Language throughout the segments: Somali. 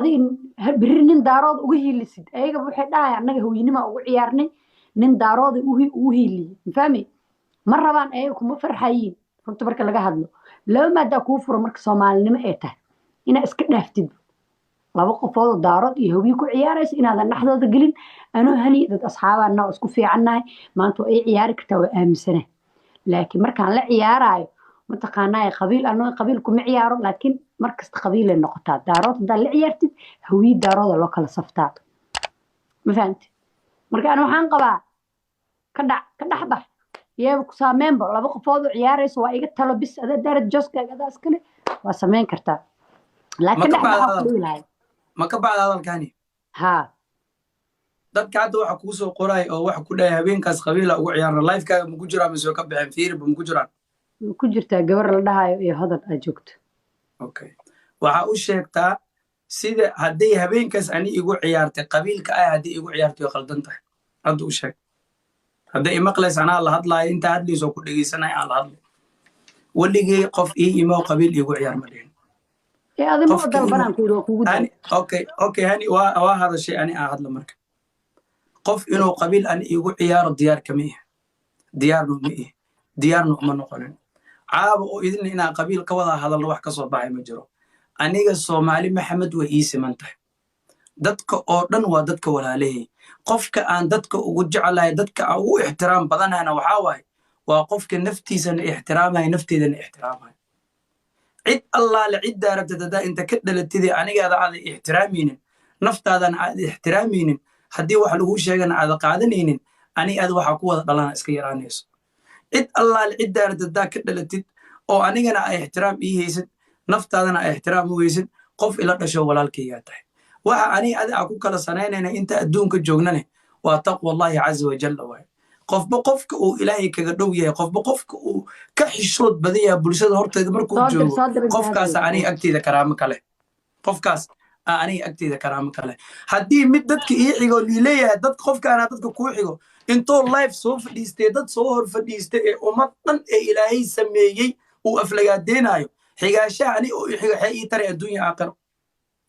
Adiga berri nin Daarood uga hiilisid, ayagaba waxay dhahay, "Annaga hawiynima ugu ciyaarnay, nin Daarooda ugu hiiliyey." Mafahmi? Ma rabaan, ayaga kuma farxayiin. Runta marka laga hadlo, laba maadaa kuu furo. Marka Soomaalinimo ay tahay inaa iska dhaaftid laba qofood oo Daarood iyo Hawiye ku ciyaaraysa, inaadan dhexdooda gelin. Anoo hani dad asxaabaana oo isku fiicannahay, maanta waa ii ciyaari kartaa, waa aaminsanahay. Laakiin markaan la ciyaaraayo, mataqaanaa, qabiil, anoo qabiil kuma ciyaaro, laakiin markasta qabiilay noqotaa. Daarood haddaad la ciyaartid, Hawiye Daarooda loo kala saftaa. Ma fahamti? Marka ani waxaan qabaa ka dhac, ka dhexbax, yeeba ku saameenba laba qofood oo ciyaarayso. Waa iga talo bis. Adaa daarad joskaaga adaa iskale, waa sameyn kartaa, laakiin Ma ka dhex bacda baxaa ku hadal? dhihi lahay. Ma ka bacda hadalkani? Haa. Dadka hadda waxa kuu soo qoray oo waxa ku dhahay habeenkaas qabiila ugu ciyaarna, livekaaga maku jiraa mise way ka baxeen? Fiiriba, maku jiraan? Way ku jirtaa. Gabar la dhahayo iyo Hodan aad joogto. Okay, waxa u sheegtaa sida hadday habeenkaas ani igu ciyaartay, qabiilka ah haddii igu ciyaartay, way qaldan tahay. Hadda u sheeg hadday imaqlaysa. Anaa la hadlaayo, intaa hadlayso ku dhegeysanaya aan la hadlay. Weligay qof ii imo qabiil igu ciyaar ma dhihin. Ee adi ma Qofka dalbanaan ku yidhi, waa kugu hani daray. Okay, hani waa hadashay, ani aan hadla. Marka qof inuu qabiil ani igu ciyaaro diyaar kama ihi, diyaarna uma ihi, diyaarna uma noqonin. Caaba oo idin inaan qabiil ka wada hadalno, wax ka soo baxay ma jiro. Aniga Soomaali Maxamed way ii siman tahay. Dadka oo dhan waa dadka walaalahay. Qofka aan dadka ugu jeclahay, dadka aan ugu ixtiraam badanahana, waxaa waaye waa qofka naftiisana ixtiraamaya, nafteedana ixtiraamaya. Cid allaale ciddaa rabtid haddaa inta ka dhalatidee anigaada aadan ixtiraamaynin, naftaadana aad ixtiraamaynin, haddii wax laguu sheegana aada qaadanaynin, ani aad waxaa ku wada dhalana iska yaraanayso. Cid allaale ciddaa rabtid haddaa ka dhalatid oo anigana ay ixtiraam ii haysid, naftaadana ay ixtiraam u haysid, qof ila dhasho walaalkaygaa tahay. Waxa ani adi aan ku kala sanaynayna inta adduunka joognane waa taqwa Allahi caza wajalla waaye. Qofba qofka uu Ilaahay kaga dhow yahay, qofba qofka uu ka xishood badan yahay bulshada horteeda markuu Soo dir, joogo, soo dir inta qofkaas hadlayso. aniga agteeda karaamo kale, qofkaas aa aniga agteeda karaamo kale. Haddii mid dadka ii xigo liileeyahay, dad qofkaana dadka kuu xigo intoo live soo fadhiistay, dad soo hor fadhiistay ee ummad dhan ee Ilaahay sameeyey uu aflagaadeenaayo, xigaashaha ani oo ii xigo waxay ii taray adduunya aakhiro?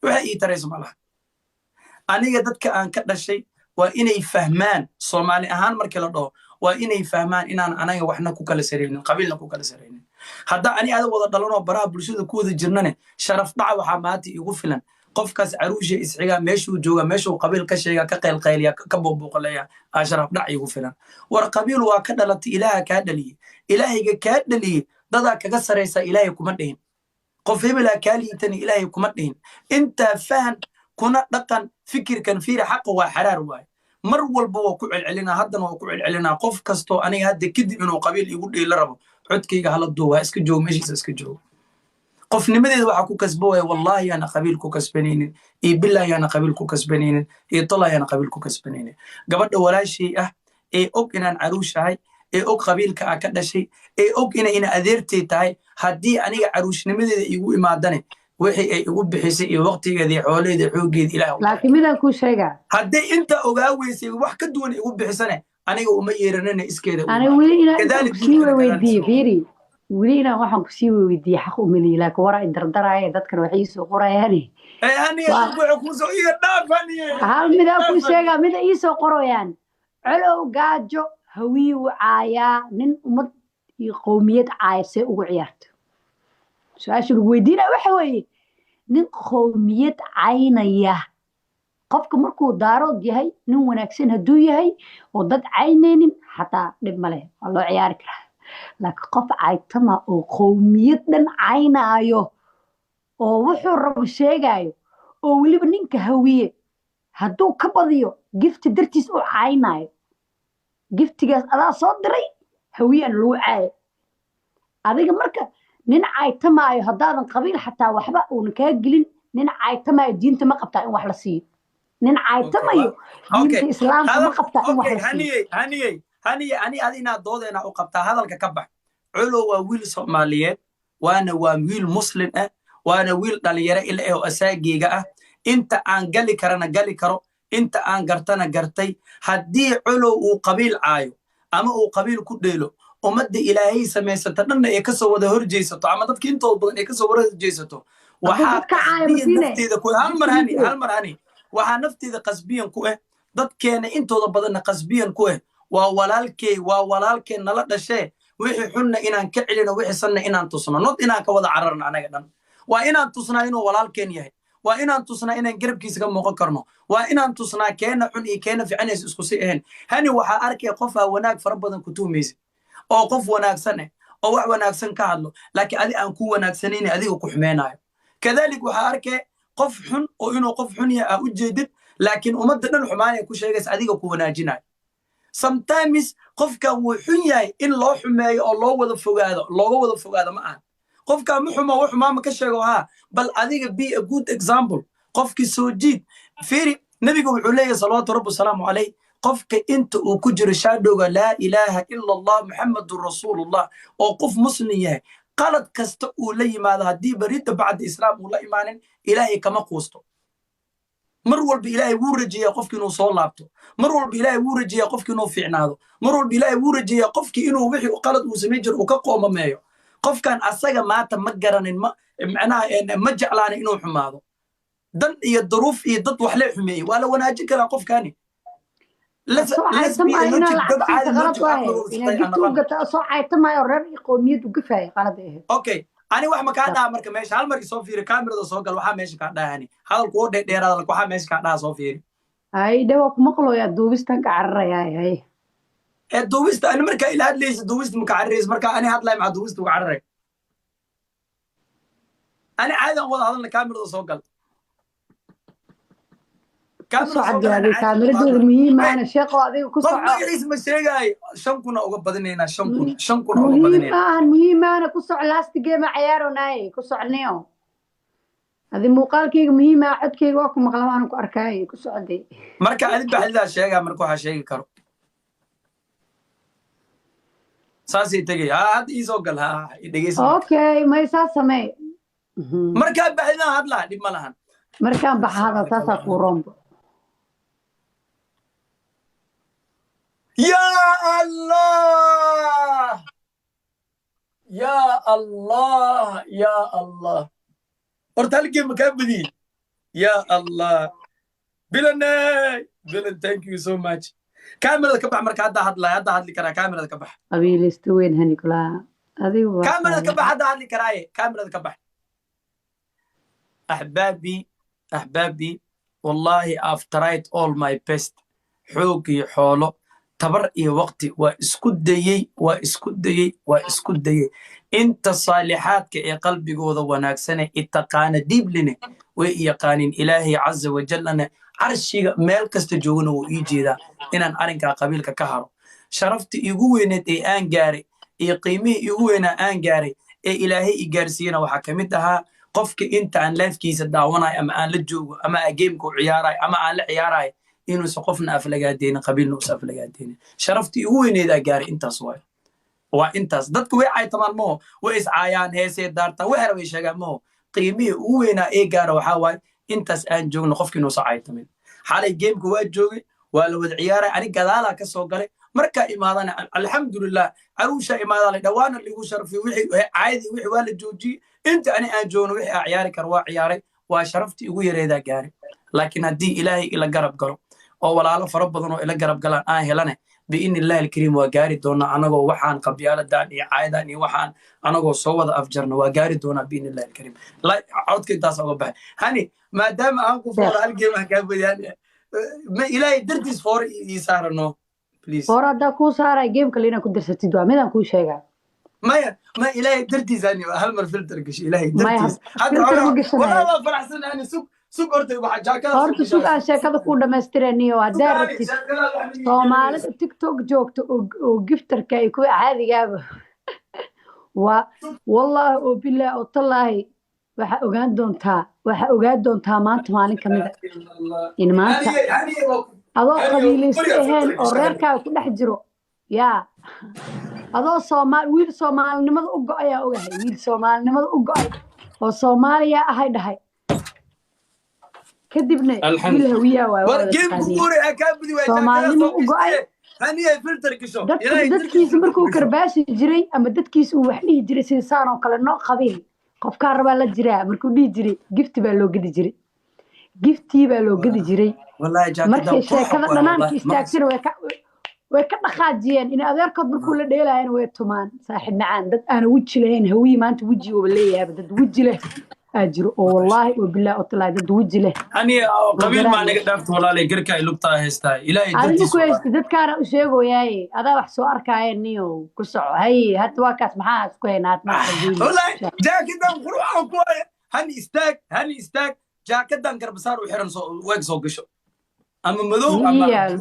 Waxay ii tarayso malaha. Aniga dadka aan ka dhashay waa inay fahmaan, Soomaali ahaan markii la dhaho, waa inay fahmaan inaan anaga waxna ku kala saraynin, qabiilna ku kala saraynin. Hadda ani ada wada dhalanoo baraha bulshada ku wada jirnane, sharaf dhaca waxaa maanta igu filan qofkaas caruusha isxigaa, meeshuu jooga, meeshuu qabiil ka sheega, ka qaylqayliya, ka buuqbuuqleeya, aa sharaf dhac igu filan. War qabiil waa ka dhalatay, Ilaaha kaa dhaliyey, Ilaahayga kaa dhaliyey dadaa kaga saraysa Ilaahay kuma dhihin. Qof hebelaa kaa liitani Ilaahay kuma dhihin. Intaa fahan kuna dhaqan fikirkan. Fiiri, xaqa waa xaraar waaye. Mar walba waa ku celcelinaa, haddana waa ku celcelinaa. Qof kastoo aniga hadda kadib inuu qabiil igu dhiila rabo, codkayga hala duuba, ha iska joogo meeshiisa, iska joogo. Qofnimadeeda waxaa ku kasba waaya, wallahi yaana qabiil ku kasbanaynin, iyo billahi yaana qabiil ku kasbanaynin, iyo tola yaana qabiil ku kasbanaynin. Gabadha walaashay ah ee og inaan caruush ahay, ee og qabiilka ah ka dhashay, ee og inay ina adeertay tahay, haddii aniga caruushnimadeeda igu imaadane, wixii ay igu bixisay iyo waqtigeeda iyo xoolaheeda iyo xooggeeda Ilaah u Laakiin midaan kuu sheegaa. Hadday inta ogaa weysay, wax ka duwan igu bixisane, aniga uma yeeranana, iskeeda u Ani imaado. weli inaan intaan Kadalik kusii wiilkana weydiiyey kadalik. Fiiri, weli inaan waxaan kusii weydiiyey xaq umaliyi, laakiin waraa i dardaraya, dadkan waxay iisoo qorayaane. Ee aniga Waa dadku waxay kuusoo iga dhaaf aniye. Hal midaa kuu Dhaaf aniye. sheegaa, mida iisoo qorayaan: "Colow gaajo Hawiye u caayaa, nin ummad iyo qowmiyad caaya see ugu ciyaarto?" Su-aasha lagu weydiinaya waxa weeye, nin qowmiyad caynaya, qofka markuu Daarood yahay, nin wanaagsan hadduu yahay oo dad caynaynin, xataa dhib ma leh, waa loo ciyaari karaa. Laakiin qof caytama oo qowmiyad dhan caynaayo oo wuxuu rabo sheegaayo, oo weliba ninka Hawiye hadduu ka badiyo gifti dartiis u caynaayo, giftigaas adaa soo diray, Hawiyaan lagu caayo. Adiga marka nin caytamaayo, haddaadan qabiil xataa waxba uuna kaa gelin, nin caytamaayo diinta ma qabtaa in wax la siiyo? Nin caytamayo diinta Islaamka ma qabtaa in wax la siiyo? Haniyey, haniyey, haniye, ani adi inaad doodeena u qabtaa, hadalka ka bax. Colow waa wiil Soomaaliyeed, waana waa wiil Muslim ah, waana wiil dhalinyaro ila eh oo asaageyga ah. Inta aan gali karana gali karo, inta aan gartana gartay. Haddii Colow uu qabiil caayo ama uu qabiil ku dheelo, ummadda Ilaahay samaysata dhanna ay kasoo wada horjeysato, ama dadka intooda badan ay kasoo wada horjeysato. Waxaa dadka caaya ma qasbiyan siine. nafteeda ku hal mar, Hani, hal mar, Hani. Waxaa nafteeda qasbiyan ku eh, dadkeena intooda badanna qasbiyan ku eh, waa walaalkey, waa walaalkeen nala dhashee, wixii xunna inaan ka celino, wixii sanna inaan tusno, not inaan ka wada cararno anaga dhan. Waa inaan tusnaa inuu walaalkeen yahay, waa inaan tusnaa inaan garabkiisa ka muuqan karno, waa inaan tusnaa keena xun iyo keena fiicanaysa isku si ahayn. Hani, waxaa arkaya qofaa wanaag fara badan ku tuhmaysa oo qof wanaagsan eh oo wax wanaagsan ka hadlo, laakiin adi aan ku wanaagsanayni, adiga ku xumeenaayo. Kadalik waxaa arkaya qof xun oo inuu qof xun yahay aa u jeedid, laakiin ummadda dhan xumaanaya ku sheegaysa, adiga ku wanaajinayo. Sometimes qofkan wuu xun yahay, in loo xumeeyo oo loo wada fogaado, looga wada fogaado ma aha. Qofkan ma xumo, wax xumaa ma ka sheego haa, bal adiga be a good example, qofkii soo jiid. Fiiri, nebiga wuxuu leeyahay, salawaatu rabbi wasalaamu calayh, qofka inta uu ku jiro shaadhowga "Laa ilaaha ila Allah, Muxamadun rasuulullah" oo qof muslim yahay, qalad kasta uu la yimaado, haddii baridda bacda islaam uu la imaanin, Ilaahay kama quusto. Mar walba Ilaahay wuu rajeeyaa qofki inuu soo laabto, mar walba Ilaahay wuu rajeeyaa qofki inuu fiicnaado, mar walba Ilaahay wuu rajeeyaa qofki inuu wixii qalad uu samayn jiro uu ka qoomameeyo. Qofkan asaga maanta ma garanin, ma macnaha ma jeclaanin inuu xumaado. Dan iyo duruuf iyo dad wax lee xumeeyey, waa la wanaajin karaa qofkani. Soo caytamaayo inaa lacag siisa qalad waaye. Inaa gift u gata soo caytamaayo, reer iyo qowmiyad u gafaaya, qalad ay ahayd. Okay, ani wax ma kaa dhaha. Marka meesha hal mar isoo fiiri, kaamirada soo gal. Waxaa meesha kaa dhaha, hani, hadalku oo dheerdheeraada, waxaa meesha kaa dhaha soo fiiri. Hay dhe, waa kuma qaloyaa, duubistan ka cararayaa, hay. Ee duubista, ani markaa ila hadlaysa duubista ma ka cararaysa? Markaa ani hadlay maxaa duubista uga cararay? Ani caadi aan wada hadalna, kaamirada soo gal. Ku soco gaabay, kaamiradooda muhiim maana, sheeqo, adiga ku Qof soco. Magaciisa ma sheegaayo. 5,000 uga badinaynaa, 5,000, 5,000 uga Muhiim badinaynaa. Maahan, muhiim maana, ku soco. Last game ciyaaronaaye, ku socniyo. Adi muuqaalkayga muhiim ah, codkayga waa ku maqla, waana ku arkaaye, ku socday. Marka adi baxdidaa sheegaa, marka waxaa sheegi karo saasay tegay. Ha, hadda iisoo gal, ha dhegeysa marka. Okay, may saa samee. Markaa baxdidaan hadlaa, dhib ma lahan. Markaan baxa hadal, taasaa kuu roombo. Ya Allah, ya Allah, ya Allah! Horta hal game ma kaa badiyey? Ya Allah, Bilaney, Bilan, thank you so much. Kaamirada ka bax marka hadda hadlaya, hadda hadli karaa, kaamirada ka bax. Qabiilaysta weyn, Hanikulaa, adigu waa Kaamirada ka bax, hadda hadli karaaye, kaamirada ka bax. Axbaabi, axbaabi, wallahi I've tried all my best. Xoog iyo xoolo, tabar iyo waqti waa isku dayey, waa isku dayey, waa isku dayey. Inta saalixaadka ee qalbigooda wanaagsane itaqaana diibline way i yaqaanin. Ilaahay caza wajalana carshiga meel kasta joogana wuu ii jeedaa inaan arrinkaa qabiilka ka haro. Sharaftii iigu weyneed ee aan gaaray iyo qiimihii iigu weynaa aan gaaray ee Ilaahay i gaarsiiyena waxaa ka mid ahaa qofka inta aan lifekiisa daawanayo ama aan la joogo ama aan gameka u ciyaarayo ama aan la ciyaarayo inuusan qofna aflagaadeynin, qabiilna uusan aflagaadeynin. Sharaftii igu weyneedaa gaaray intaas waayo, waa intaas. Dadku way caytamaan maho, way iscaayaan, heesee daartaan, waxera way sheegaan maho. Qiimihii ugu weynaa ee gaara waxaa waaye intaas aan joogno qofki inuusan caytamin. Xalay gameka waa joogay, waa la wada ciyaaray, ani gadaalaa ka soo galay. Markaa imaadana, alxamdulilah, caruushaa imaadaa la dhawaana ligu sharfiy. Wixii caadi, wixii waa la joojiyey. Inta ani aan joogno wixii aan ciyaari karo waa ciyaaray. Waa sharaftii ugu yareedaa gaaray. Laakiin haddii Ilaahay ila garab galo oo walaalo fara badan oo ila garab galaan aan helane, biidni illahi alkariim, waa gaari doonaa anagoo waxaan qabyaaladan iyo caayadan iyo waxaan anagoo soo wada afjarno, waa gaari doonaa biidni illahi alkariim. Codka intaas uga baxay. Hani, maadaama aan ku fooro, hal game aan kaa badiyaan, ma Ilaahay dartiis fooro ii saarano, please? Fooro haddaa kuu saaray, game kale inaad ku darsatid waa midaan kuu sheegaa. Maya, ma Ilaahay dartiis, hani, hal mar filter gasho, Ilaahay Maya, dartiis. Hadda filter ma gashanayo. Walaa waa faraxsan. Hani, sug, sug, horta waxa jaakada. Horta sug, aan sheekada kuu dhamaystiraniyo. Haddaa rabtid, Soomaalida TikTok joogta oo gifterka iyo kuwa caadigaaba waa, wallaahi oo bilaahi oo tallaahi, waxaa ogaan doontaa, waxaa ogaan doontaa maanta, maalin ka mid a, in maanta adoo qabiilaysta ahayn oo reerkaaga ku dhex jiro, yaa adoo Soomaal, wiil Soomaalinimada u go'ayaa, ogahay wiil Soomaalinimada u go'ay oo Soomaaliya ahay dhahay, kadibna wiil Hawiyaa waay, waa wada taqaaniin. Soomaalinimo u go'ay. Dadka dadkiisa markuu karbaashi jiray ama dadkiisa uu wax dhihi jiray, sida saan oo kale noo qabiil. Qofkaa rabaa la jiraa markuu dhihi jiray, gifti baa loo gedi jiray, giftii baa loo gedi jiray. Wallahi jaakadan Markay qurux sheekada waay, dhanaanka wallahi. istaagtana way ka dhaqaajiyeen. In adeerkood markuu la dheelaayana way tumaan. Saaxiib macaan, dad aana weji lahayn Hawiye maanta weji uba leeyahay. Dad weji leh aa jiro oo wallaahi oo bilaahi oo talaahi dad weji leh. Ani qabiil garaan maa naga dhaafta, walaalay. Garka ay lugtaa haystaa, Ilaahay Adiga dartiis ku wallahi. haysta dadkaana u sheegoyaaye, adaa wax soo arkaayeen. Niyow, ku soco. Haye, hadda waa kaas. Maxaa isku haynaa had maanta? Wallahi jaakadan quruxan ku haya. Hani istaag, hani istaag. Jaakadan garbasaar u xiran, soo weeg, soo gasho ama madow ama Iyaal.